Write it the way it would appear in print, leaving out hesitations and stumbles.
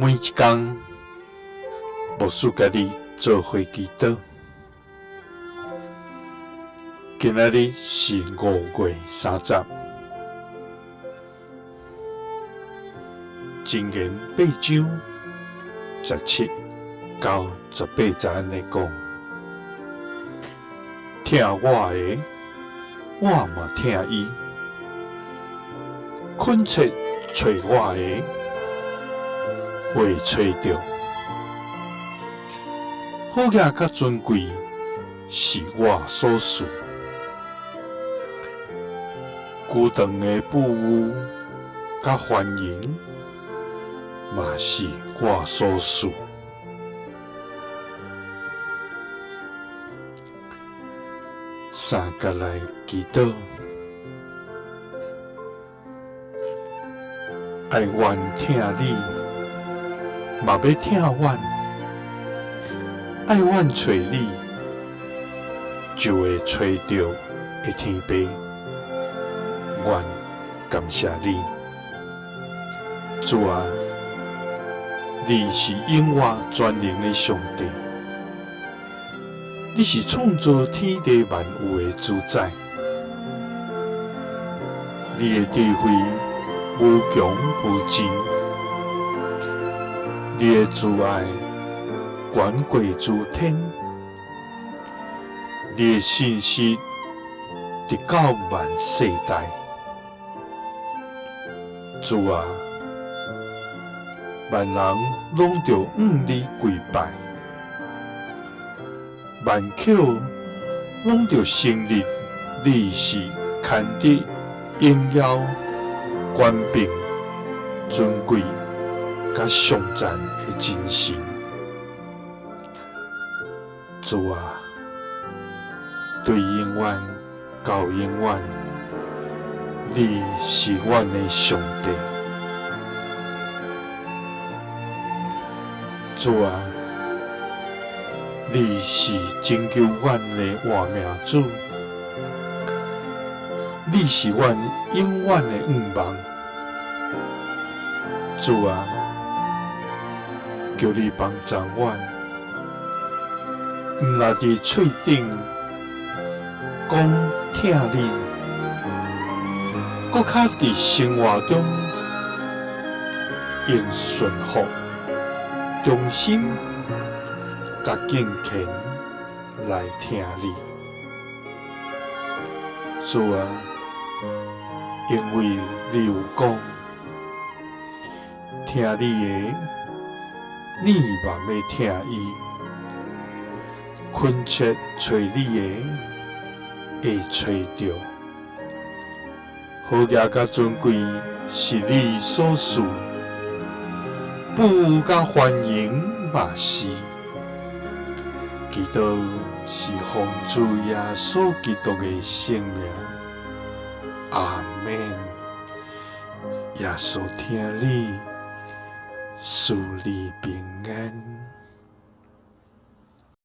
每一工，牧師佮你做伙祈禱。今仔日是5月30，箴言8章17到18節按呢講：疼我的，我嘛疼伊；懇切揣我的，會揣著。好額佮尊貴是我所賜，久長的富裕佮繁榮嘛是我所賜。三佮來祈禱。愛阮疼你，嘛欲疼阮；愛阮揣你，就會揣著的天父，阮感謝你，主啊，你是永活全能的上帝，你是創造天地萬有的主宰，你的智慧無窮無盡，你的慈愛懸過諸天，你的信實直到萬世代。主啊，萬人攏著向你跪拜，萬口攏著承認你是堪得榮耀、權柄、尊貴佮頌讚的真神。主啊，對永遠到永遠，你是阮的上帝。主啊，你是拯救阮的活命主，你是阮永遠的向望。主啊，求你幫助阮，毋但佇喙頂講疼你，閣較佇生活中用順服、忠心、佮敬虔來疼你。主啊，因為你有講，疼你的，你嘛欲疼伊；懇切揣你的，會揣著。好額佮尊貴是你所賜，富有佮繁榮嘛是。祈禱是奉主耶穌基督的聖名，阿們。耶穌疼你，賜你平安。